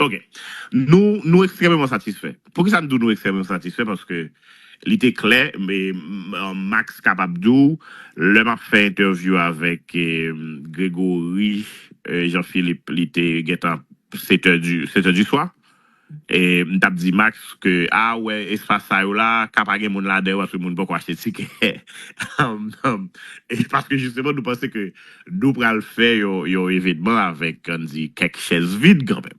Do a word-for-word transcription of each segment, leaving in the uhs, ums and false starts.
Ok. Nou, nou ekstrèmeman satisfè. Poukisa m di w nou ekstrèmeman satisfè? Paske li te klè, men m, Max kapab di w, lè m ap fè entèvyou avèk eh, Gregory eh, Jean-Philippe, li te gentan sèt è di, sèt è di swa. E m t ap di Max ke, a, wè, espas sa yo la, ka pa gen moun ladan yo, paske moun poko achte tikè. E paske, jisteman, nou panse ke nou pral fè yon, yon evènman avèk, ann di, kèk chèz vid kanmenm.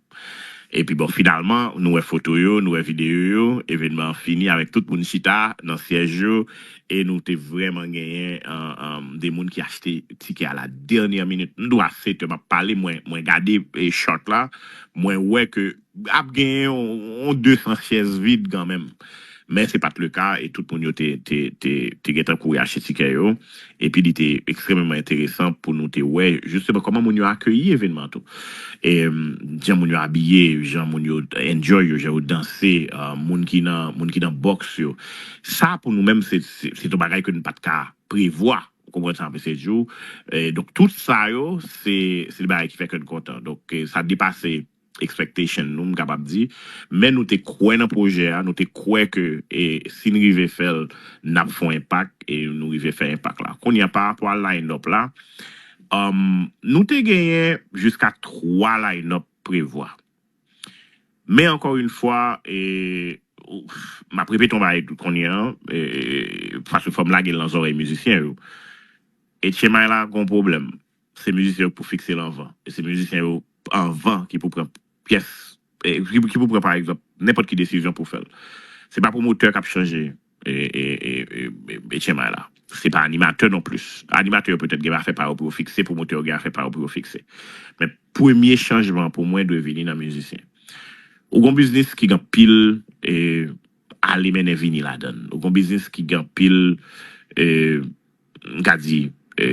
Epi, bon, finalman, nou wè foto yo, nou wè videyo yo, evènman an fini avèk tout moun chita nan syèj yo, e nou te vrèman genyen an, an, de moun ki achte tikè a la dènyè minit. M di w a sèt è m ap pale, mwen, mwen gade e, chart la, mwen wè ke ap genyen yon, yon de san chèz vid kanmenm. Men se pa t le ka, e tout moun yo te, te, te, te gentan kouri achte tikè yo. Epi li te ekstrèmeman enteresan pou nou te wè, jisteman, kòman moun yo akeyi evènman an tou. E, jan moun yo abiye, jan moun yo enjoy yo, jan yo danse, uh, moun ki nan, moun ki nan bòks yo. Sa, pou nou menm, se, se, se yon bagay ke nou pa t ka prevwa. Ou konprann sa m ap eseye di w? E, donk, tout sa yo, se, se de bagay ki fè ke n kontan. Donk, e, sa depase expectation nou, m kapab di. Men nou te kwè nan pwojè a, nou te kwè ke e, si n rive fè l, n ap fè yon enpak, e nou rive fè enpak la. Kounye a, pa rapò a line-up la, um, nou te genyen jiska twa line-up prevwa. Men ankò yon fwa, e, m ap repete yon bagay kounye a, e, paske fò m lage l nan zòrèy mizisyen yo. Etchenmay la gon pwoblèm. Se mizisyen yo k pou fikse l anvan. E se mizisyen yo anvan ki pou pran pyès, e, ki, ki pou pran, pa egzanp, nenpòt ki desizyon pou fè l. Se pa pwomotè k ap chanje e, e, e, e, e, Etchenmay la. Se pa animatè non plis. Animatè yo petèt gen afè pa yo pou yo fikse, pwomotè yo gen afè pa yo pou yo fikse. Men premye chanjman pou mwen dwe vini nan mizisyen. Ou gon biznis ki gen anpil e, ale mennen vini ladan l. Ou gon biznis ki gen anpil e, m ka di, e,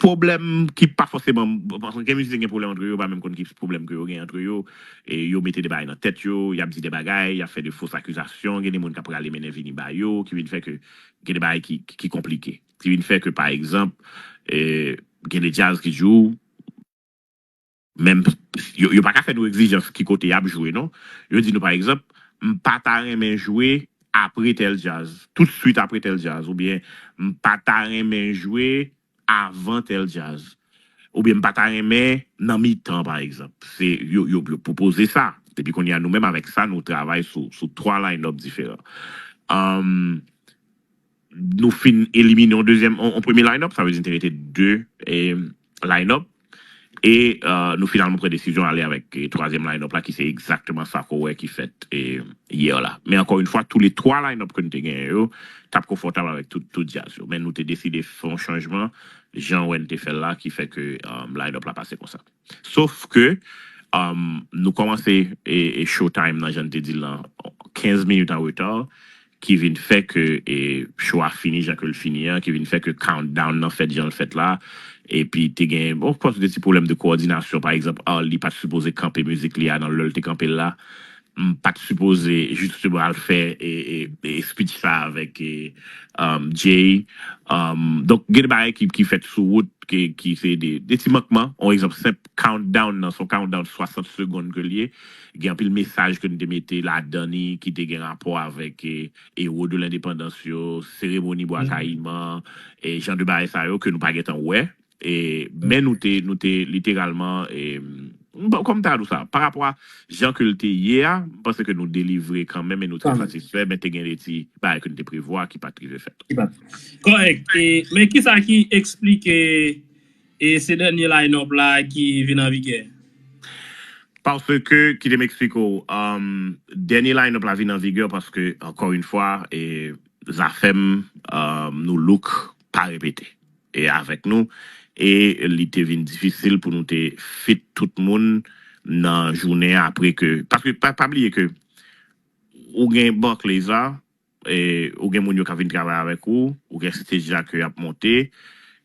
pwoblèm ki pa fòseman, paske gen mizisyen gen pwoblèm antre yo, yo pa menm konn ki pwoblèm ke yo gen antre yo, e yo mete de bagay nan tèt yo, y ap di de bagay, y ap fè de fos akizasyon, gen de moun k ap prale mennen vini ba yo, ki vin fè ke gen de bagay ki, ki, ki konplike. Ki vin fè ke, pa egzanp, e, gen de djaz ki di w, menm, yo, yo pa ka fè nou egzijans ki kote y ap jwe, non. Yo di nou, pa egzanp, m pa ta renmen jwe apre tèl djaz, tout swit apre tèl djaz, oubyen m pa ta renmen jwe avan tèl djaz, oubyen m pa ta renmen nan mitan, pa egzanp. Se, yo, yo, yo pwopoze sa. Epi kounye a, nou menm avèk sa, nou travay sou, sou twa line-up diferan. Um, nou fin elimine yon dezyèm, yon, yon premye line-up, sa vle di n te rete de e, line-up. E uh, nou finalman pran desizyon ale avèk e, twazyèm line-up la, ki se egzakteman sa ke w wè ki fèt e, yè la. Men ankò yon fwa, tou le twa line-up ke n te genyen yo, t ap konfòtab avèk tout, tout djaz yo. Men nou te deside fè yon chanjman, jan w wè n te fè l la, ki fè ke um, line-up la pase konsa. Sof ke um, nou kòmanse e, e, showtime nan, jan n te di l lan, kenz minit an reta, ki vin fè ke e, show a fini jan ke l fini an, ki vin fè ke countdown nan fèt jan l fèt la. Epi te gen, bon, of course, de ti pwoblèm de kowòdinasyon. Pa egzanp, Arly pa t sipoze kanpe mizik li a nan lè l te kanpe l la. M pa t sipoze jisteman al fè e, e, e speech sa avèk e, um, Jay. Um, donk, gen de bagay ki, ki fèt sou wout, ki, ki se de, de ti mankman. Yon egzanp senp, countdown nan, se yon countdown swasant segonn ke l ye. Gen anpil mesaj ke n te mete ladan li ki te gen rapò avèk e, ewo de lendepandans yo, seremoni Bwa Kayiman, e jan de bagay sa yo ke nou pa gentan wè. E, men nou te, nou te literalman, e, bon, kòm m ta di w sa, pa rapò a jan ke l te ye a, m panse ke nou delivre kanmenm e nou trè satisfè, men te gen de ti bagay ke n te prevwa ki pa t rive fèt. Kòrèk. E, men kisa ki eksplike e, se dènye line-up la ki vin an vigè? Paske, kite m eksplike w, um, dènye line-up la vin an vigè paske, ankò yon fwa, e, Zafèm, um, nou look pa repete e avèk nou. E li te vin difisil pou nou te fit tout moun nan jounen an apre ke, paske pa, pa bliye ke ou gen Barclays la, e, ou gen moun yo k ap vin travay avèk ou, ou gen stage la ke y ap monte.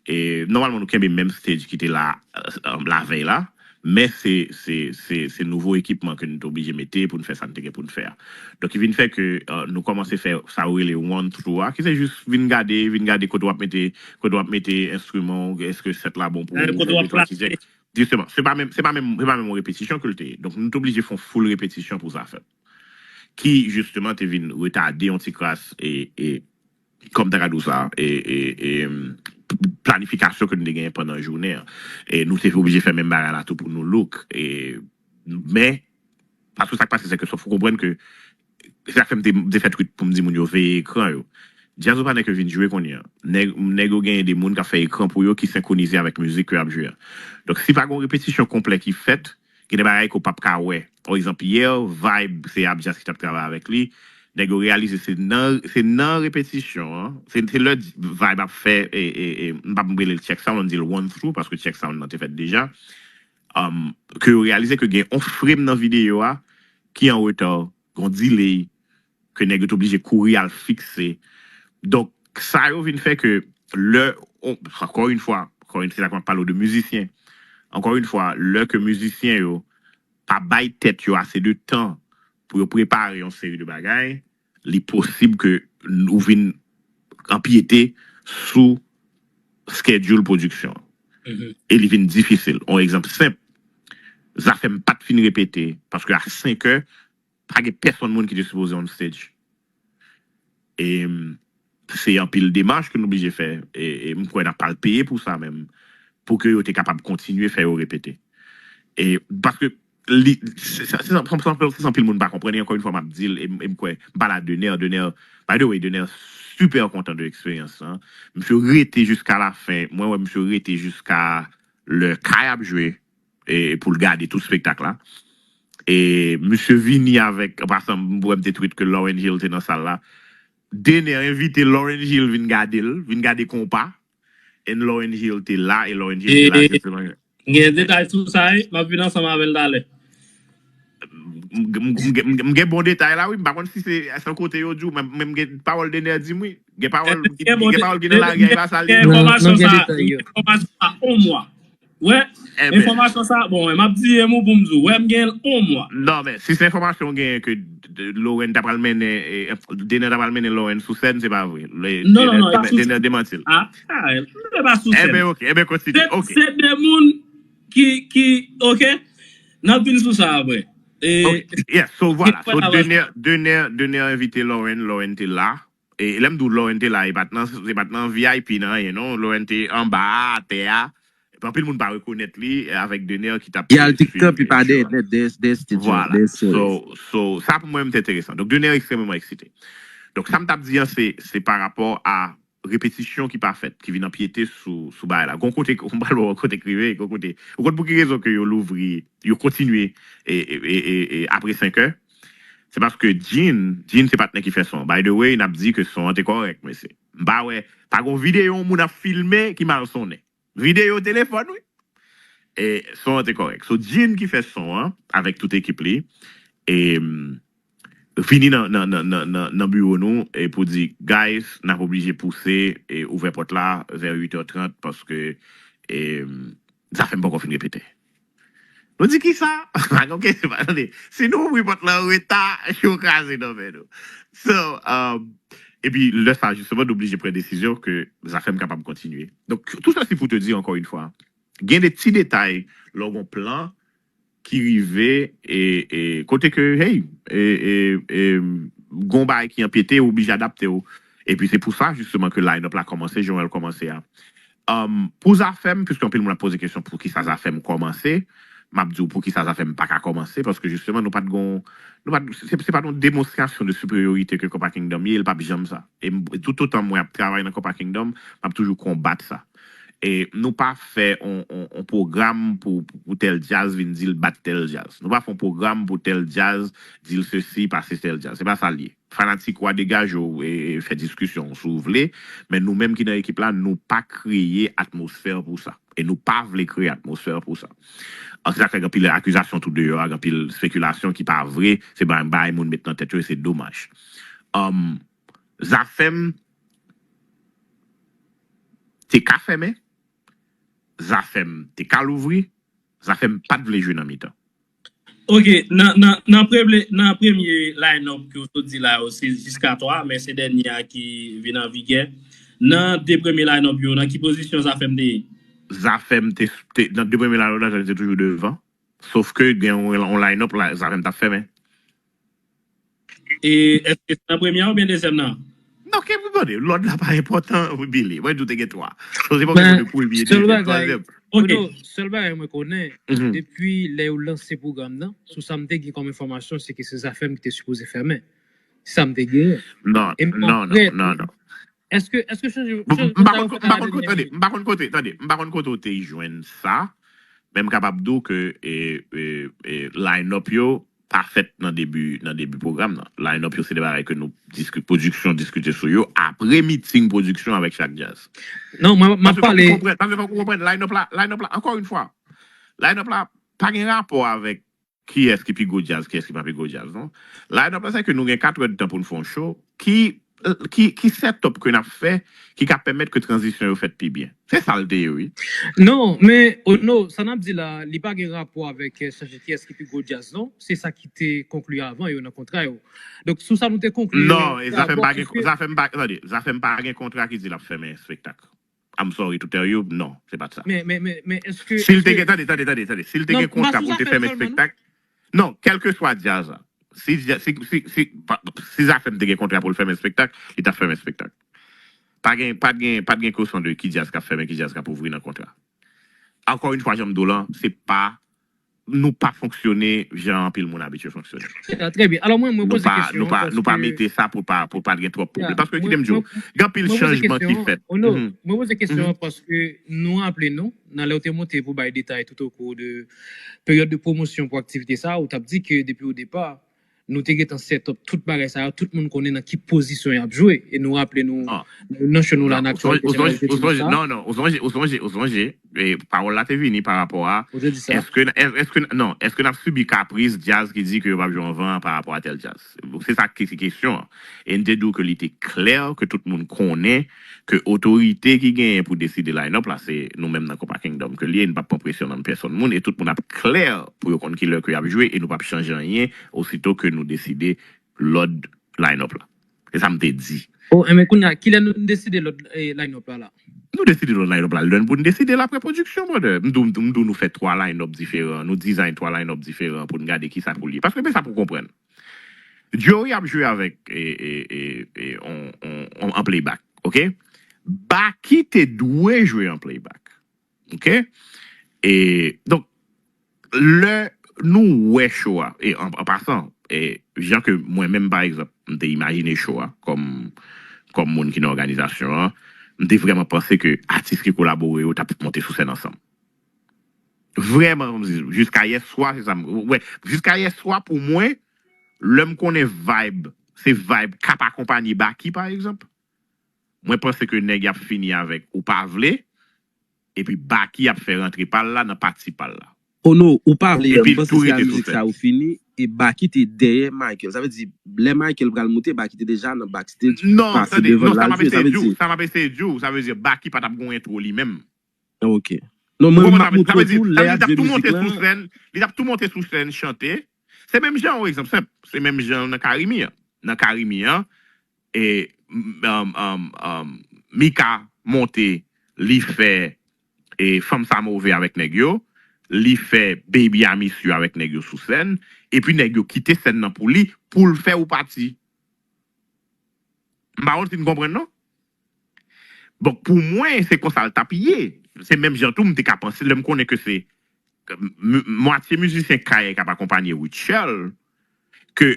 E, nòmalman, nou kenbe menm stage ki te la, e, lavèy la, men se, se, se, se nouvo ekipman ke nou te oblije mete pou n fè sa n te gen pou n fè a. Donk, ki vin fè ke e, nou kòmanse fè sa yo rele run through a, ki se jis vin gade, vin gade kote w ap mete, kote w ap mete enstriman w, èske sèt la bon pou ou, fè de twa ti tchèk. Jisteman, se pa menm, se pa menm, se pa menm yon repetisyon ke l te ye. Donk, nou te oblije fè yon full repetisyon pou Zafèm. Ki, jisteman, te vin retade yon ti kras e, e, kòm ta ka di w sa, e, e, e, planifikasyon ke nou te genyen pandan jounen an. E nou te oblije fè menm bagay la tou pou nou look. E, men, paske sa k pase, se ke fòk ou konprann ke se sa k fè m te, te fè tweet pou m di moun yo veye ekran yo. Djaz ou pa nèk yo vin jwe kounye a. Nèg, nèg yo genyen de moun k ap fè ekran pou yo ki senkwonize avèk mizik ke y ap jwe a. Donk, si pa gen yon repetisyon konplè ki fèt, gen de bagay ke w p ap ka wè. Pa egzanp, yè, Vibe, se Abjazz ki t ap travay avèk li. Nèg yo reyalize se nan, se nan repetisyon an, se, se lè Vibe ap fè, e, e, e, m p ap rele l check sound, m di l run through, paske check sound nan te fèt deja. Um, ke yo reyalize ke gen yon frame nan videyo a ki an reta, gen yon delay, ke nèg yo te oblije kouri al fikse. Donk, sa yo vin fè ke lè, on, ankò yon fwa, ankò yon, se la ke m ap pale w de mizisyen. Ankò yon fwa, lè ke mizisyen yo pa bay tèt yo ase de tan pou yo prepare yon seri de bagay, li posib ke n-, ou vin anpyete sou schedule pwodiksyon an. E li vin difisil. On egzanp senp, Zafèm pa t fin repete, paske a senk è, pa gen pèsonn moun ki te sipoze on stage. E, mm, se anpil demach ke nou oblije fè. E, e m kwè n ap pral peye pou sa menm, pou ke yo te kapab kontinye fè yo repete. E, paske li, se, se, se, se, se, se anpil moun pa konprann, e ankò yon fwa m ap di l, e, m- e m kwè, m pale a Dener, Dener, by the way, Dener super kontan de eksperyans lan. Misye rete jiska la fen, mwen wè misye rete jiska lè Kay ap jwe, e, pou l gade tout spektak la. E misye vini avèk, an pasan, m wè m te tweet ke Lauryn Hill te nan sal la. Dener envite Lauryn Hill vin gade l, vin gade konpa. And Lauryn Hill te la, e Lauryn Hill te la, e, jisteman. Gen detay sou sa, wi. M ap vin ansanm avè l talè. M, m, m, m, m gen bon detay la, wi. M pa konn si se, se yon kote yo di w, men, men m gen pawòl Dener di m, wi. Gen pawòl, gen pawòl ki nan lari a, e pa sa l di. Gen enfòmasyon sa, gen enfòmasyon sa, on mwa. Wè, enfòmasyon sa, bon, wè, m ap di e mo pou m di w. Wè, m gen l on mwa. Non, men, si se enfòmasyon w genyen ke d- Lauryn ta pral mennen, e, Dener ta pral mennen Lauryn sou sèn, se pa vre. Non, non, non, e pa sou sèn. Dener demanti l. Ah, ah, e pa sou sèn. Enben, ok, enben, kontinye. Se, ok, se de moun ki, ki, ok, n ap vin sou sa apre. E, ok, yeah, so, vwala. So, Dener, Dener, Dener envite Lauryn, Lauryn te la. E lè m di w Lauryn te la, e pa t nan, e pa t nan V I P nan anyen, non. Lauryn te anba a, atè a. Epi anpil moun pa rekonèt li, e avèk Dener ki t ap, e, al TikTok, li pa dèyè nèt, dèyè, dèyè studio, vwala, dèyè series. So, so, sa pou mwen menm te enteresan. Donk, Dener ekstrèmeman eksite. Donk, sa m t ap di an, se, se pa rapò a repetisyon ki pa fèt, ki vin anpyete sou, sou bagay la. Gon kote, m pral wè w kote k rive, gon kote. Ou konn pou ki rezon ke yo louvri, yo kontinye, e, e, e, e, e apre senk è? Se paske Jean, Jean se patnè ki fè son. By the way, n ap di ke son an te kòrèk, mesye. M pa wè, pa gon videyo yon moun ap filme ki mal sonnen. Videyo telefòn, wi. E son an te kòrèk. So, Jean ki fè son an, avèk tout ekip li, e, mm, vini nan, nan, nan, nan, nan, nan biwo nou, e pou di, guys, n ap oblije pouse, e ouvè pòt la vè uit è trant, paske, e, Zafèm poko fin repete. Nou di kisa? Pa gen kesyon, pa tande. Si nou ouvri pòt la an reta, yo kraze nan men nou. So, um, epi lè sa, jisteman, nou oblije pran desizyon ke Zafèm kapab kontinye. Donk, tout sa se pou te di, ankò yon fwa, gen de ti detay, lè w gon plan ki rive, e, e, kote ke, hey, e, e, e, gon bagay ki anpyete, ou oblije adapte w. Epi se pou sa, jisteman, ke line-up la kòmanse, jan l kòmanse a. Um, pou Zafèm, piske anpil moun ap poze kesyon pou kisa Zafèm kòmanse, m ap di w pou kisa Zafèm pa ka kòmanse, paske jisteman, nou pa t gon, nou pa t, se, se pa t yon demonstrasyon de siperyorite ke Konpa Kingdom ye, l p ap janm sa. E m, toutotan mwen ap travay nan Konpa Kingdom, m ap toujou konbat sa. E nou pa fè on, on, on pwogram pou, pou, pou tèl djaz vin di l bat tèl djaz. Nou pa fè on pwogram pou tèl djaz di l sesi, pase tèl djaz. Se pa sa l ye. Fanatik w a degaje w, e, e fè diskisyon w si w vle, men nou menm ki nan ekip la, nou pa kreye atmosfè pou sa. E nou pa vle kreye atmosfè pou sa. An, se sa k fè gen anpil akizasyon tou deyò a, gen anpil espekilasyon ki pa vre, se bay, bay moun met nan tèt yo, e se domaj. Um, Zafèm te ka fèmen, Zafèm te ka louvri, Zafèm pa t vle jwe nan mitan. Ok, nan, nan, nan premye, nan premye line-up ke w sot di la yo, se jiska twa, men se dènye a ki vin an vigè. Nan de premye line-up yo, nan ki pozisyon Zafèm te ye? Zafèm te, te, nan de premye line-up la, Zafèm te toujou devan. Sof ke gen yon, yon line-up la, Zafèm t ap fèmen. E èske se nan premye a oubyen dezyèm nan? Non, ke pou tande, lòd la pa enpòtan, Billy. Mwen di w te gen twa. So, se pa kesyon de premye, dezyèm, twazyèm. Ok. Sèl bagay mwen konnen, depi lè yo lanse pwogram nan, sou sa m te gen kòm enfòmasyon, se ke se Zafèm ki te sipoze fèmen. Sa m te genyen. Non, non, non, non, non. Èske, èske chanje, M pa konn kote, tande, m pa konn kote, tande, m pa konn kote w te jwenn sa, men m kapab di w ke line-up yo pa fèt nan debi, nan debi pwogram nan. Line-up yo se de bagay ke nou diskite, pwodiksyon diskite sou yo apre miting pwodiksyon avèk chak djaz. Non, mwen m ap pale. Paske fòk ou konprann, line-up la, line-up la, ankò yon fwa, line-up la pa gen rapò avèk kiyès ki pi gwo djaz, kiyès ki pa pi gwo djaz, non. Line-up la, se ke nou gen katrè de tan pou n fè yon show. Ki, ki, ki set-up ke n ap fè ki ka pèmèt ke tranzisyon yo fèt pi byen? Se sa l te ye, wi. Non, men, oh, non, sa n ap di la, li pa gen rapò avèk chèche kiyès ki pi gwo djaz, non. Se sa ki te konkli avan yo nan kontra yo. Donk, sou sa nou te konkli. Non, e Zafèm pa gen, Zafèm pa, tande, Zafèm pa gen kontra ki di l ap fèmen espektak. I'm sorry to tell you, non, se pa t sa. Men, men, men, men, èske... Si l te gen, tande, tande, tande, tande. Si l te gen kontra pou l te fèmen espektak, non, kèlkeswa djaz la. Si, si, si, si, si Zafèm te gen kontra pou l fèmen espektak, li t ap fèmen espektak. Pa gen, pa t gen, pa t gen kesyon de ki djaz k ap fèmen, ki djaz k ap ouvri nan kontra. Ankò yon fwa, jan m di w lan, se pa nou pa fonksyone jan anpil moun abitye fonksyone. Trè byen. Alò, mwen, mwen poze kesyon. Nou pa, nou pa mete sa pou pa, pou pa gen twòp pwoblèm. Paske, kite m di w, gen anpil chanjman ki fèt. Mwen poze kesyon an paske nou raple nou, nan lè w te monte pou bay detay tout okou de peryòd de pwomosyon pou aktivite sa, ou t ap di ke depi o depa, nou te gentan set up tout bagay sa yo, tout moun konnen nan ki pozisyon y ap jwe. E nou raple nou, nan show nou la, nan aktyalite jeneralite, tout sa. Non, non, ou sonje, ou sonje, ou sonje, e pawòl la te vini pa rapò a, èske, èske, non, èske n ap sibi kapris djaz ki di ke yo p ap jwe anvan pa rapò a tèl djaz? Se sa ki se kesyon an. E n te di w ke li te klè ke tout moun konnen ke otorite ki genyen pou deside line-up la, se nou menm nan Konpa Kingdom ke l ye, n p ap pran presyon nan pèsonn moun, e tout moun ap klè pou yo konn ki lè ke y ap jwe, e nou p ap chanje anyen osito ke nou deside lòd line-up la. Se sa m te di. Oh, enben kounye a, kilè nou deside lòd line-up la la? Nou deside lòd line-up la, lè n pou n deside l apre pwodiksyon, brother. M di w, m di w nou fè twa line-up diferan, nou design twa line-up diferan pou n gade kisa pou l ye. Paske men sa pou w konprann. Joey ap jwe avèk e, e, e, e, on, on, on, an playback, ok? Baky te dwe jwe an playback, ok? E, donk, lè nou wè show a, e an, an pasan, e jan ke mwen menm, pa egzanp, m te imajine show a kòm, kòm moun ki nan òganizasyon an, m te vrèman panse ke atis ki kolabore yo t ap monte sou sèn ansanm. Vrèman, kòmsi, jiska yè swa, se sa m wè. Jiska yè swa, pou mwen, lè m konnen vibe, se vibe k ap akonpanye Baky, pa egzanp, mwen panse ke nèg y ap fini avèk Ou Pa Vle, epi Baky ap fè rantre pa l la nan pati pa l la. Oh no, Ou Pa Vle, m panse se a mizik sa yo fini, e Baky te dèyè Michael. Sa vle di, lè Michael pral moute, Baky te deja nan backstage, pase devan l al jwe. Sa vle di, sa m ap eseye di w, sa vle di Baky pa t ap gon entwo li menm. Ok. Non, mwen, m ap montre w tou, lè y ap jwe mizik lan. Li t ap tou monte sou sèn, chante. Se menm jan, yon egzanp senp, se menm jan nan Carimi an. Nan Carimi an, e, Mika monte, li fè, e, Fanm Sa Move avèk nèg yo, li fè Baby I Miss You avèk nèg yo sou sèn, epi nèg yo kite sèn nan pou li, pou l fè Ou Pati. M pa konn si n konprann, non? Bon, pou mwen, se konsa l t ap ye. Se menm jan tou, m te ka panse, lè m konnen ke se mwatye mizisyen Kay k ap akonpanye Rutshelle, ke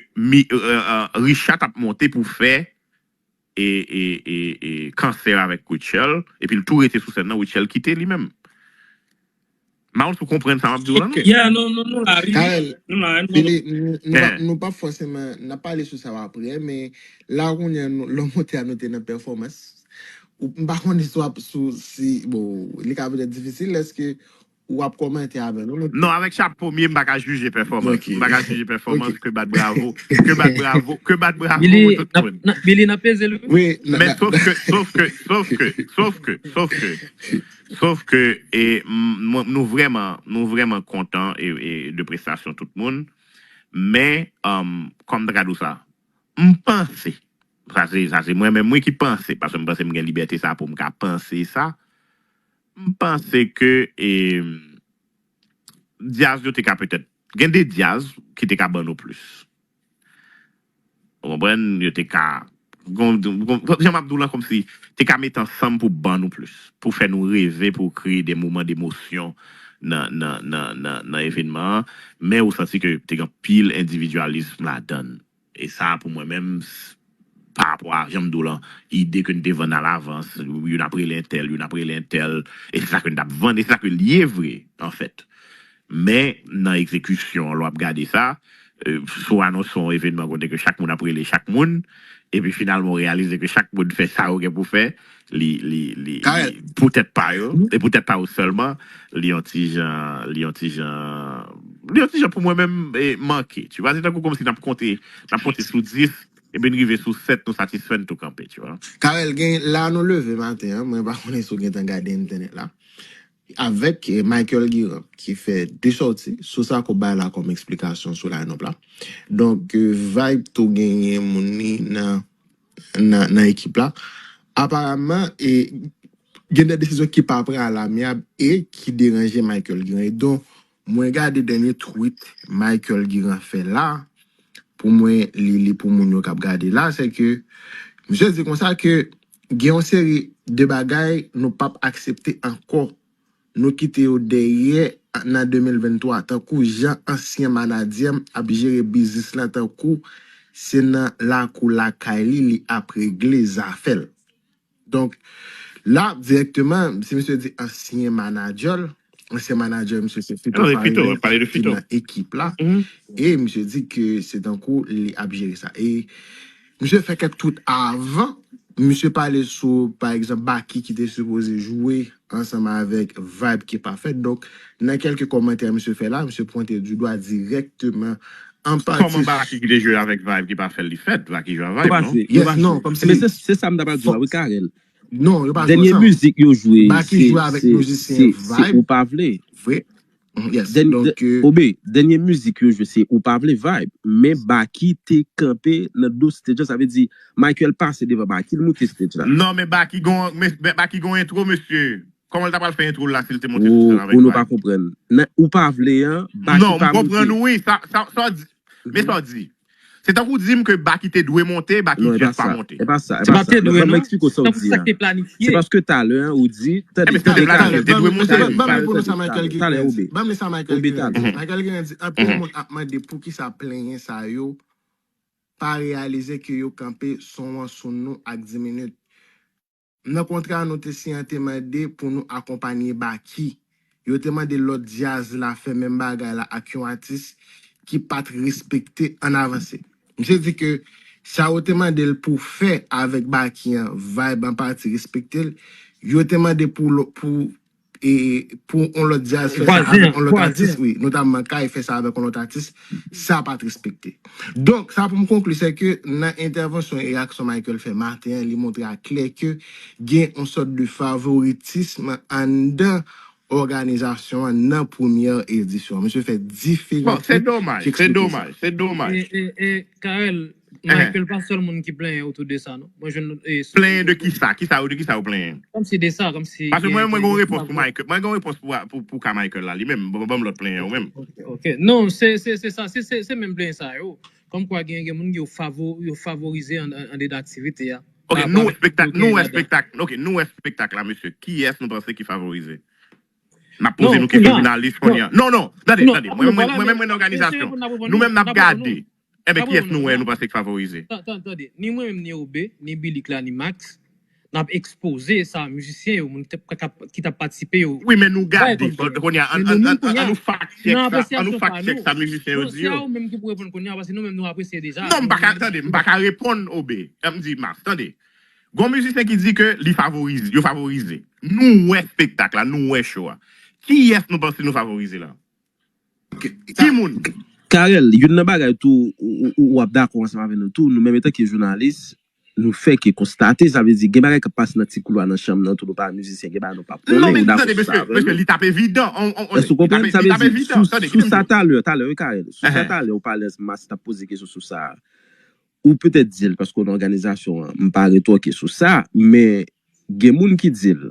Richard t ap monte pou fè e, e, e, e, kansè avèk Rutshelle, epi l tou rete sou sèn nan, Rutshelle kite li menm. M pa konn si w konprann sa m ap di w la, non? Yeah, nou, nou, nou la, wi. Karel, nou la, nou la. Billy, nou, nou p ap, nou p ap fòseman, n ap pale sou sa yo apre, men la kounye a, lè w monte a, nou te nan pèfòmans. M pa konnen si w ap, si, bon, li ka petèt difisil, èske w ap kòmante avè nou? Non, avèk chapo m ye, m pa ka jije pèfòmans. M pa ka jije pèfòmans, ke bat bravo, ke bat bravo, ke bat bravo pou tout moun. Billy, n ap peze l, wi. Men sof ke, sof ke, sof ke, sof ke, sof ke, sof ke, e, nou vrèman, nou vrèman kontan e, e de prestasyon tout moun. Men, kòm m ta ka di w sa, m panse, sa se, sa se mwen menm wi ki panse, paske m panse m gen libète sa pou m ka panse sa, M panse ke e, djaz yo te ka petèt gen de djaz ki te ka ban nou plis. Ou konprann? Yo te ka gon- gon- jan m ap di w lan, kòmsi te ka met ansanm pou ban nou plis, pou fè nou reve, pou kreye de moman demosyon nan nan nan nan nan evènman an. Men ou santi ke te gen anpil endividyalis ladan l. E sa pou mwen menm, pa rapò a jan m di w lan, ide ke n te vann alavans, youn ap rele entèl, youn ap rele entèl, e se sa ke n t ap vann, e se sa ke l ye vre, anfèt. Men nan egzekisyon an, lè w ap gade sa, si w anonse yon evènman kote ke chak moun ap rele chak moun, epi finalman w reyalize ke chak moun fè sa yo gen pou fè, li li li, li pou tèt pa yo, e pou tèt pa yo sèlman, li yon ti jan li yon ti jan li yon ti jan pou mwen menm, e, manke, tu vois, se tankou kòmsi n ap konte n ap konte sou dis, epi n rive sou sèt, nou satisfè, n tou kanpe, tu vois. Karel, gen la nou leve maten an, mwen pa konnen si w gentan gade entènèt la, avèk, eh, Michael Guiran ki fè de sòti sou sa k ap bay la kòm eksplikasyon sou line-up la. Donk, eh, Vibe tou genyen moun li nan nan nan ekip la. Aparamman, e gen de desizyon ki pa pran alamyab e ki deranje Michael Guiran. E donk, mwen gade dènye tweet Michael Guiran fè la, pou mwen li li pou moun yo k ap gade la, se ke misye di konsa ke gen yon seri de bagay nou p ap aksepte ankò, nou kite yo dèyè nan de mil venntwa, tankou jan ansyen manadyè m ap jere biznis lan, tankou se nan lakou lakay li li ap regle zafè l. Donk, la, dirèkteman, si misye di ansyen manager, ansyen manager misye se Fito Faridan ki nan ekip la. E misye di ke se tankou li ap jere sa. E misye fè kèk tweet avan. Misye pale sou, pa egzanp, Baky ki te sipoze jwe ansanm avèk Vibe ki pa fèt. Donk, nan kèlke kòmantè misye fè la, misye pwente du dwa dirèkteman an pati. Kòman Baky ki te jwe avèk Vibe ki pa fèt, li fèt, Baky jwe a Vibe, non? Yes, non, kòmsi. Men se, se sa m ta pral di w la, wi, Carel. Non, yo pa jwe ansanm. Dènye mizik yo jwe, se, se, se Ou Pa Vle. Vre. Yes, donk, euh, Obe, dènye mizik yo jwe, se Ou Pa Vle Vibe. Men Baky te kanpe nan do stage la, sa vle di, Michael pase devan Baky, l moute stage la. Non, men Baky gon, men, men Baky gon entwo, mesye. Kòman l ta pral fè entwo l la si l te monte sou sèn avèk Vibe? Ou nou pa konprann. Nan Ou Pa Vle an, Baky pa moute. Non, m konprann ou, wi. Sa, sa, sa w di. Men sa w di. Se tankou w di m ke Baky te dwe monte, Baky just pa monte. E pa sa, e pa sa. Se pa te dwe, non. Ban m eksplike w sa w di a. Se paske talè a, ou di, tande, tande, talè, talè, ban m li pou nou sa Michael Guiran di. Ban m li sa Michael Guiran di. Michael Guiran di, anpil moun ap mande poukisa plenyen sa yo pa reyalize ke yo kanpe son an sou nou ak Diminit. Nan kontra nou te siyen an te mande pou nou akonpaye Baky. Yo te mande lòt djaz la fè menm bagay la ak yon atis ki pa t respekte ann avanse. Misye di ke sa yo te mande l pou fè avèk Baky an, Vibe an pati respekte l. Yo te mande pou, pou e pou yon lòt djaz fè sa avèk yon lòt atis, wi, notamman Kay fè sa avèk yon lòt atis, sa pa t respekte. Donk, sa pou m konkli, se ke nan entèvansyon e reyaksyon Michael fè maten an, li montre a klè ke gen yon sòt de favoritism anndan òganizasyon an nan premyè edisyon an. Misye fè diferan tweet ki eksplike sa. Bon, se domaj, se domaj, se domaj. E, e, e, Carel, Michael pa sèl moun ki plenyen otou de sa, non. Mwen jwenn, e, sou... Plenyen de kisa? Kisa yo, de kisa yo plenyen? Kòmsi de sa, kòmsi... Paske mwen, mwen gen yon repons pou Michael. Mwen gen yon repons pou, pou, pou ka Michael la, li menm. Ban, ban m lòt plenyen, ou menm. Ok, ok. Non, se, se, se sa, se, se, se menm plenyen sa yo. Kòmkwa gen, gen moun yo favo-, yo favorize an, an, andedan aktivite a. Ok, nou wè espektak, nou wè espektak, ok, nou wè espektak la, mesye. Kiyès nou panse ki favorize? N ap poze nou kesyon jounalis kounye a. Non, non, tande, tande. Mwen, mwen, mwen menm, mwen nan òganizasyon. Nou menm n ap gade. Enben, kiyès nou wè nou panse k favorize? Tande, ni mwen menm, ni Obe, ni Bilik la, ni Max, n ap ekspoze sa mizisyen yo, moun ki t ap, ki t ap patisipe yo. Wi, men nou gade, kounye a, an, an, an, an nou fact check sa, an nou fact check sa mizisyen yo di yo. Non, se a ou menm ki pou reponn kounye a, paske nou menm nou apresye deja. Non, m pa ka, tande, m pa ka reponn Obe. M di Max, tande. Gon mizisyen ki di ke li favorize, yo favorize. Nou wè espektak la, nou wè show a. Kiyès nou panse nou favorize la? Ki moun? Carel, youn nan bagay tou, ou, ou, ou ap dakò ansanm avè nou tou, nou menm antanke jounalis, nou fè ke konstate, sa vle di, gen bagay k ap pase nan ti koulwa nan chanm nan tou, nou pa mizisyen, gen bagay nou p ap konnen, ou dakò sou sa avè nou? Non, men tande, mesye, mesye, li t ap evidan. Èske w konprann? Sa vle di, sou, sou sa talè, talè, wi, Carel, sou sa talè, ou pale, Max t ap poze kesyon sou sa. Ou petèt di l paske w nan òganizasyon an, m pa retòke sou sa, men gen moun ki di l,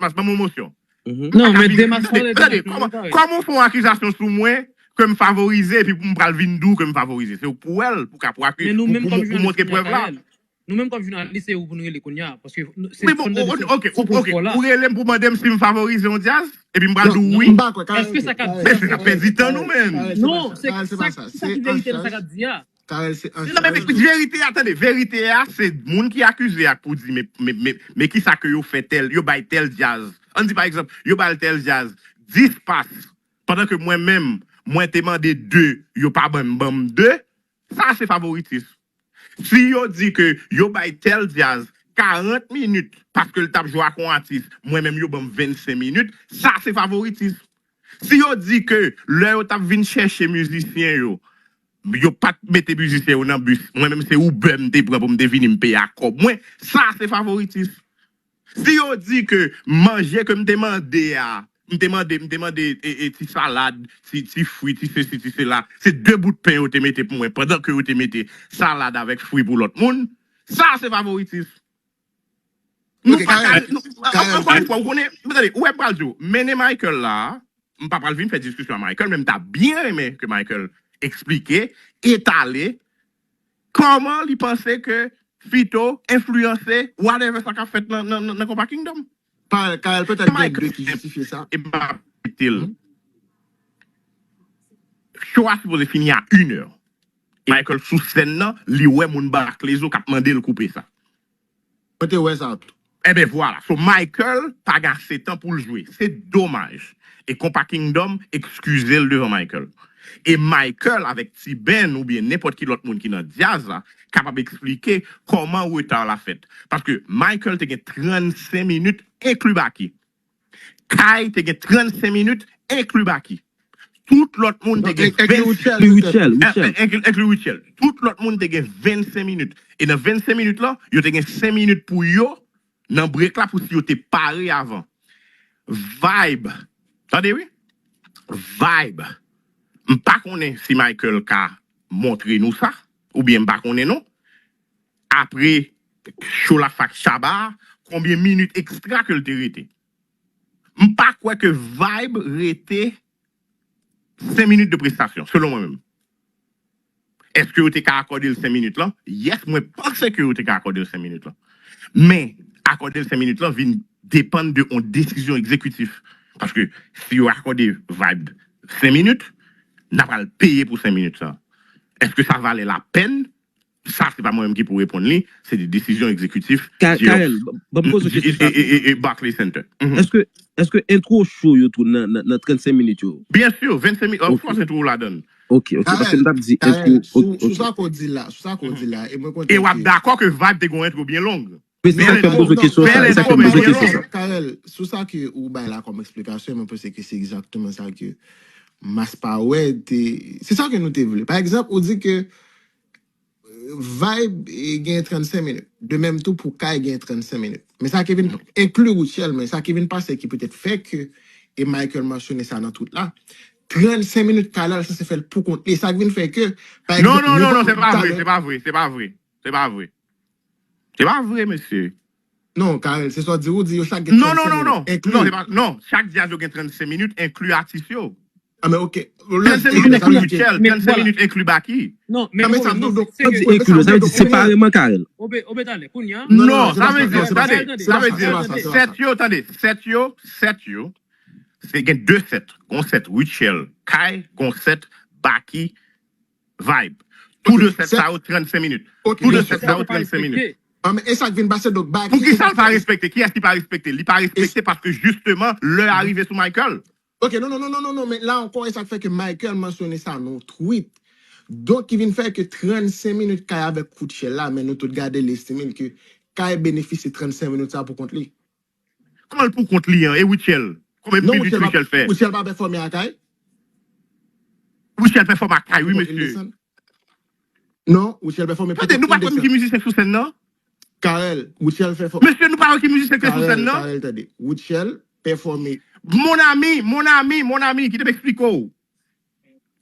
Mas, Mas, ban m yon mosyon. Non, men de Mas pale de Mas, kòman w fè yon akizasyon sou mwen ke m favorize, epi pou m pral vin di w ke m favorize? Se pou wè l, pou ka pou aki, pou montre prèv la. Nou menm kòm jounalis, se ou pou nou rele kounye a. Paske se fondasyon de se pwopo fwa la. Ou rele m pou mande m si m favorize yon djaz, epi m pral di w wi. Èske sa k ap di a? Men se n ap pèdi tan nou menm. Non, se sa ki verite nan sa k ap di a. Non, men verite a, tande, verite a, se moun ki akize a k pou di, men, men, men, men kisa ke yo fè tèl, yo bay tèl djaz. Ann di, pa egzanp, yo bay tèl djaz dis pas, pandan ke mwen menm, mwen te mande de, yo pa ban m, ban m de, sa se favoritis. Si yo di ke yo bay tèl djaz karant minit paske l t ap jwe ak yon atis, mwen menm yo ban m vennsenk minit, sa se favoritis. Si yo di ke lè yo t ap vin chèche mizisyen yo, yo pa t mete mizisyen yo nan bis, mwen menm se Uber m te pran pou m te vini m peye ak kòb mwen, sa se favoritis. Si yo di ke manje ke m te mande a, m te mande, m te mande e, e, ti salad, ti, ti fwi, ti sesi, ti sela, se de bout pen yo te mete pou mwen, pandan ke yo te mete salad avèk fwi pou lòt moun, sa se favoritis. Nou pa ka, nou, ankò yon fwa, ou konnen, tande, ou wè m pral di w, mennen Michael la, m pa pral vin fè diskisyon a Michael, men m ta byen renmen ke Michael eksplike, etale, kòman li panse ke Fito enfliyanse whatever sa k ap fèt nan, nan, nan, nan Konpa Kingdom. Karel, petèt gen de ki jistifye sa. E m ap kite l. Show a sipoze fini a inè. Michael sou sèn nan, li wè moun Barclays yo k ap mande l koupe sa. Mwen te wè sa tou. Enben vwala. So Michael pa gen ase tan pou l jwe. Se domaj. E Konpa Kingdom eskize l devan Michael. E Michael avèk T-Ben oubyen nenpòt ki lòt moun ki nan djaz la kapab eksplike kòman reta la fèt. Paske Michael te gen trannsenk minit enkli Baky. Kay te gen trannsenk minit enkli Baky. Tout lòt moun te gen Enkli vennsenk Rutshelle, Enkli petèt. Rutshelle, Rutshelle. Enkli, enkli Rutshelle. Tout lòt moun te gen vennsenk minit. E nan vennsenk minit lan, yo te gen senk minit pou yo nan break la pou si yo te pare avan. Vibe. Tande wi. Vibe. M pa konnen si Michael ka montre nou sa, oubyen m pa konnen non. Apre show la fak Shabba, konbyen minit ekstra ke l te rete? M pa kwè ke Vibe rete senk minit de prestasyon, selon mwen menm. Èske yo te ka akòde l senk minit lan? Yes, mwen panse ke yo te ka akòde l senk minit lan. Men, akòde l senk minit lan vin depann de yon desizyon egzekitif. Paske si yo akòde Vibe senk minit, n a pral peye pou senk minit sa. Èske sa valè lapèn? Sa, se pa mwen menm ki pou reponn li, se de desizyon egzekitif Ka- Karel, ban m poze w kesyon sa. E, e, e, e Barclays Center. Mhm. Èske èske entwo show yo tou nan nan, nan trannsenk minit yo? Byen si, vennsenk minit, of course, entwo ladan l. Ok, ok, paske m t ap di entwo. Karel, sou, Ok, sou ok. Sa ke w di la, sou sa ke w di la, e mwen kontan E w ap ke dakò ke Vibe te gen yon entwo byen long. Men se sa k fè m poze w kesyon sa, e sa k fè m poze w kesyon sa. Karel, sou sa ke ou bay la kòm eksplikasyon, mwen panse ke se egzakteman sa ke Mas pa wè te, se sa ke nou te vle. Pa egzanp, ou di ke Vibe e, gen trannsenk minit. De menm tou pou Kay gen trannsenk minit. Men sa ki vin enkli Rutshelle, men sa ki vin pase ki petèt fè ke, e Michael mansyone sa nan tweet la, trannsenk minit Kay la, l sanse fè l pou kont li. Sa ki vin fè ke, pa Non, egzanp, non, non, non, nenpòt se pa vre, talè- se pa vre, se pa vre, se pa vre. Se pa vre, mesye. Non, Karel, se sa w di, ou di yo chak gen Non, non, trannsenk non, non. minit. Enkli. Non, se pa, non, chak djaz yo gen trannsenk minit, enkli atis yo. Ah, men ok. Trannsenk minit enkli Rutshelle, trannsenk minit enkli Baky. Non, men Ah, men sa, non, donk, se ke donk, Obe, donk, obe, tande, kounye a. Non, sa vle di, tande, sa vle di, set yo, tande, set yo, set yo, se gen de set, gon set Rutshelle, Kay, gon set Baky, Vibe. Tou de set sa yo trannsenk minit. Tou de set sa yo trannsenk minit. Ah, men e sa k vin pase, donk, Baky. Poukisa l pa respekte? Kiyès ki pa respekte? Li pa respekte paske jisteman lè a rive sou Michael. Ok, non, non, non, non, non, non, men la ankò, e sa k fè ke Michael mansyone sa nan yon tweet. Donk, ki vin fè ke trannsenk minit Kay avèk Rutshelle la, men nou tout gade, l estime l ke Kay benefisye trannsenk minit sa pou kont li. Kòman l pou kont li an? E Rutshelle? Konbyen minit Rutshelle fè? Rutshelle pa pèfòme a Kay? Rutshelle pèfòme a Kay, wi, mesye. Non, Rutshelle pèfòme. Tande, nou pa konn ki mizisyen k sou sèn nan? Karel, Rutshelle fè fò. Mesye, nou pa wè ki mizisyen k sou sèn nan? Karel, tande. Rutshelle pèfòme. Mon ami, mon ami, mon ami, kite m eksplike w.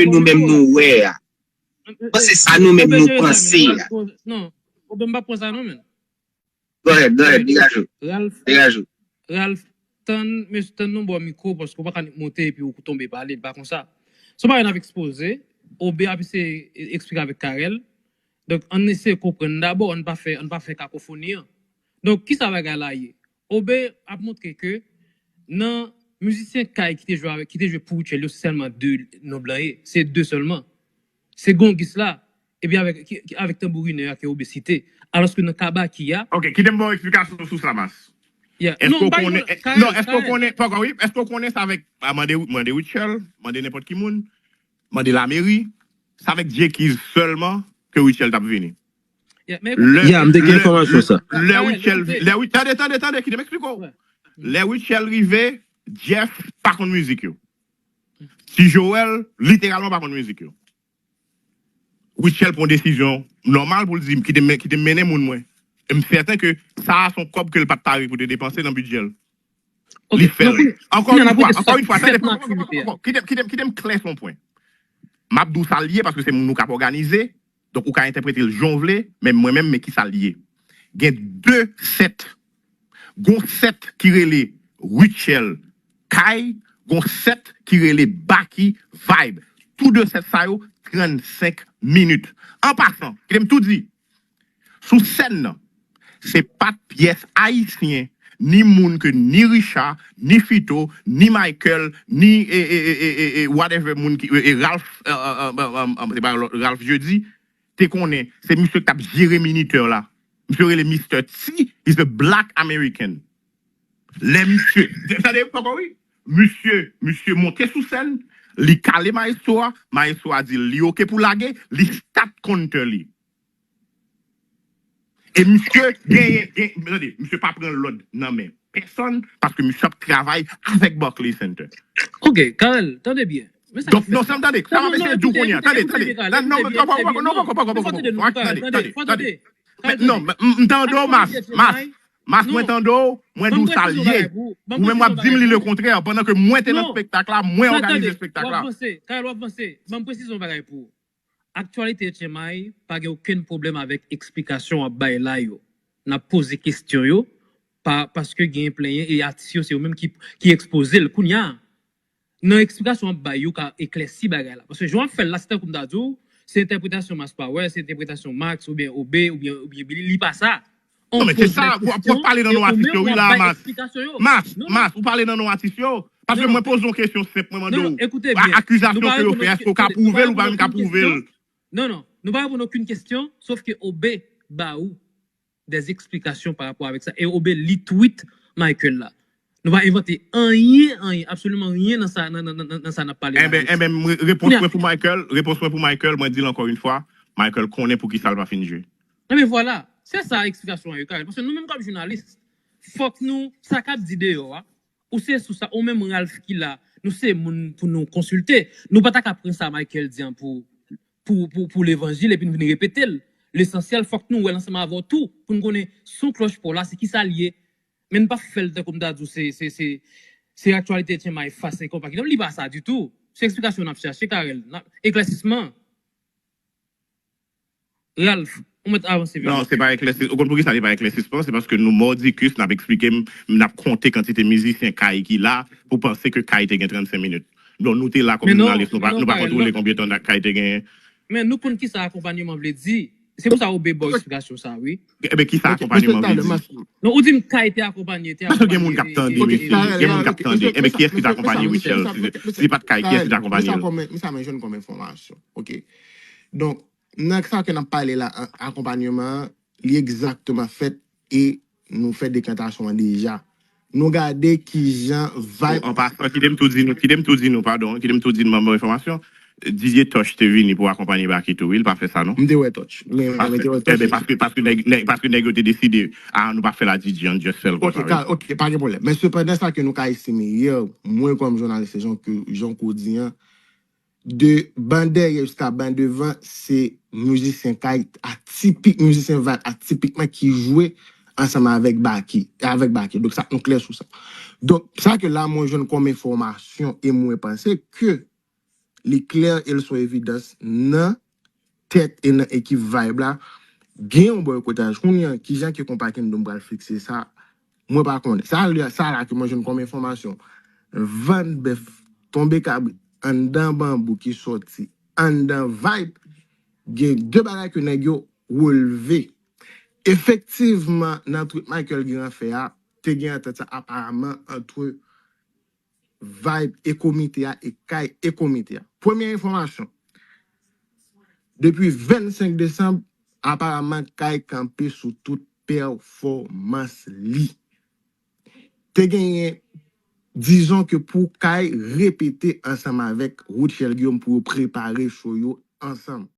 ke nou menm nou wè a. Mwen panse sa nou menm nou panse a. Non, Obe, m pa pran sa non, men. Go ahead, go ahead, degaje w. Ralph, Degaje w. Ralph, tann, mesye, tann nou ba w mikwo, paske w pa ka monte epi w tonbe pale, li pa konsa. Se yon bagay n ap ekspoze, Obe ap eseye eksplike avèk Carel. Donk, ann eseye konprann dabò, ann pa fè, ann pa fè kakofoni an. Donk, kisa bagay la ye? Obe ap montre ke nan mizisyen kay ki te jwe avèk, ki te jwe pou Rutshelle yo, se sèlman de non blan ye. Se de sèlman. Se gongis la, epi avèk, ki, ki, avèk tanbourinè a ke Obe site. Alòske nan Kabaki a, Ok, kite m ba w eksplikasyon sou sa, Mas. yeah. Èske Non, w pa konnen, Carel, non, èske w Carel. Konnen, pa ankò, wi, èske w konnen sa avèk, a, mande, mande Rutshelle, mande nenpòt ki moun, mande lameri, sa avèk Djekiz sèlman ke Rutshelle t ap vini. Yeah, men Lè, Yeah, m te gen lè, enfòmasyon sa. lè Carel, Rutshelle, écoutez. Lè Rut-, tande, tande, tande, kite m eksplike w. Ouais. Lè Rutshelle rive, Jeff pa konn mizik yo. Ti Joel, literalman pa konn mizik yo. Rutshelle pran desizyon nòmal pou l di, kite m, kite m mennen moun mwen. E m sèten ke sa a se yon kòb ke l pa t pare pou te depanse nan bidjè l. Ok, Li fè l. donk, Ankò kounye yon a, n ap fwa, rete ankò sou yon fwa, tande, sèt nan aktivite a. kite, kite, kite m klè sou yon pwen. M ap di w sa l ye paske se moun ou k ap òganize. Donk, ou ka entèprete l jan w vle, men mwen menm, men ki sa l ye. Gen de sèt. Gon sèt ki rele Rutshelle Kay, gon sèt ki rele Baky Vibe. Tou de sèt sa yo, trannsenk minit. An pasan, kite m tou di, sou sèn nan, se pa t pyès ayisyen, ni moun ke ni Richard, ni Fito, ni Michael, ni e, e, e, e, e, e whatever moun ki, e, e Ralph, e, e, e, e, e, se pa Ralph Jeudi, te konnen, se misye k t ap jere minitè la. Misye rele Mister T, is a black American. Lè misye, tande, poko wi, misye, misye monte sou sèn, li kale maestro a, maestro a di li oke pou lage, li start counter li. E misye genyen, gen, tande, misye pa pran lòd nan men pèsonn, paske misye ap travay avèk Barclays Center. Ok, Carel, tande byen. Men sa Donk, k fèt non, sa m tande, sa m ap eseye di w kounye a, tande, tande, non, non, poko, poko, poko, poko, poko, Fò tande nou, tande, Carel, tande, tande, fò tande, tande. tande. Men non, m m tande w, Mas, Mas, Mas, mwen tande w, mwen di w sa l ye. Ou menm w ap di m li lekontrè, pandan ke mwen te nan Non. spektak la, mwen Sa òganize tande, spektak w la. ap vanse, Carel, w ap vanse. Ban m presize yon bagay pou ou. Aktyalite H M I pa gen okenn pwoblèm avèk eksplikasyon w ap bay la yo. N ap poze kesyon yo, pa, paske gen plenyen e atis yo, se yo menm ki, ki ekspoze l. Kounye a, nan eksplikasyon w ap bay yo ka eklèsi bagay la. Paske jan w ap fè l la, se tankou m ta di w, se entèpretasyon Mass Power, se entèpretasyon Max, oubyen Obe, oubyen, oubyen Billy, li pa sa. Non, men se sa, w ap pale nan non atis yo, wi, la, Mas. Mas, Non, non. Mas, ou pale nan non atis yo. Paske Non, non. Mwen poze yon kesyon senp, mwen mande Non, non, w, ekoute byen. akizasyon Nou pa ke yo reponn fè, okenn, èske w ka ekoute, nou pa pwouve l ou pa reponn menm ka okenn pwouve l? Kesyon. Non, non, nou pa reponn okenn kesyon, sof ke Obe ba ou des explications par rapport avec ça. E Obe li tweet Michael la. Nou pa envante anyen, anyen, absoliman anyen nan sa, nan, nan, nan, nan sa n ap pale la. Enben, enben, mwen, repons mwen pou Michael, repons mwen pou Michael, mwen di l ankò yon fwa, Michael konnen pou ki sa l pa fin jwe. Enben vwala. Se sa eksplikasyon an ye, Carel. Paske nou menm kòm jounalis, fòk nou, sa k ap di deyò a, ou se sous sa, ou menm Ralph ki la, nou se moun pou nou konsilte. Nou pa ta ka pran sa Michael di an pou, pou, pou, pou levanjil epi n vin repete l. Lesansyèl, fòk nou wè l ansanm avè w tou, pou n konnen son klòch pa w la, se kisa l ye. Men n pa fè l tankou m ta di w se, se, se, se aktyalite Tyenmay fas e konpa ki, li pa sa ditou. Se eksplikasyon n ap chache, Carel. N ap, eklèsisman. Ralph, ou mèt avanse vini. Non, se pa eklèsis. Ou konn poukisa li pa eklèsisman? Se paske nou mòdikis, n ap eksplike, m, n ap konte kantite mizisyen Kay ki la pou panse ke Kay te gen trannsenk minit. Bon, nou te la kòm jounalis, nou pa, nou pa kontwole konbyen tan Kay te genyen. Men nou konn kisa akonpanyeman vle di. Se pou sa ou be ba w eksplikasyon sa, wi. Ebyen, kisa akonpanyeman vle di? Non, ou di m Kay te akonpanye, te akonpanye. Paske gen moun k ap tande, mesye. Gen moun k ap tande. Ebyen, kiyès ki te akonpanye Rutshelle? Si, si se pa t Kay, kiyès ki te akonpanye l? Men sa, men jwenn kòm enfòmasyon. Ok. Donk, nan sa ke n ap pale la, a-, akonpanyeman an, li egzakteman fèt e nou fè dekantasyon an deja. Nou gade kijan vibe. An pasan, kite m tou di nou, kite m tou di nou, padon, kite m tou di nou, ban m enfòmasyon. Didier Touch te vini pou akonpanye Baky tou, wi, li pa fè sa, non? M te wè Touch. Men, men te wè Touch. Ebyen, paske, paske nèg, nèg, paske nèg yo te deside, a, nou pa fè la D J, ann just fè l konsa, wi. Ok, pa gen pwoblèm. Men sepandan, sa ke nou ka estime yè, mwen kòm jounalis, se jan ke, jan ke w di an, de ban dèyè jiska ban devan, se mizisyen Kay atipik, mizisyen vibe atipikman ki jwe ansanm avèk Baky, avèk Baky. Donk, sa, nou klè sou sa. Donk, sa ke la, mwen jwenn kòm enfòmasyon e mwen panse ke li klè e l son evidans nan tèt e nan ekip vibe la, gen yon bòykotaj. Kounye a, kijan ke konpa Kingdom pral fikse sa, mwen pa konnen. Sa, sa la ke mwen jwenn kòm enfòmasyon. Vann bèf, tonbe kabrit, anndan banbou ki sòti anndan vibe, gen de bagay ke nèg yo releve. Efektivman, nan tweet Michael Guérin fè a, te gen antant sa aparaman antre vibe e komite a e Kay e komite a. Premye enfòmasyon. Depi vennsenk desanm, aparaman Kay kanpe sou tout pèfòmans li. Te genyen, dizon ke pou Kay repete ansanm avèk Rutshelle Guillaume pou yo prepare show yo ansanm.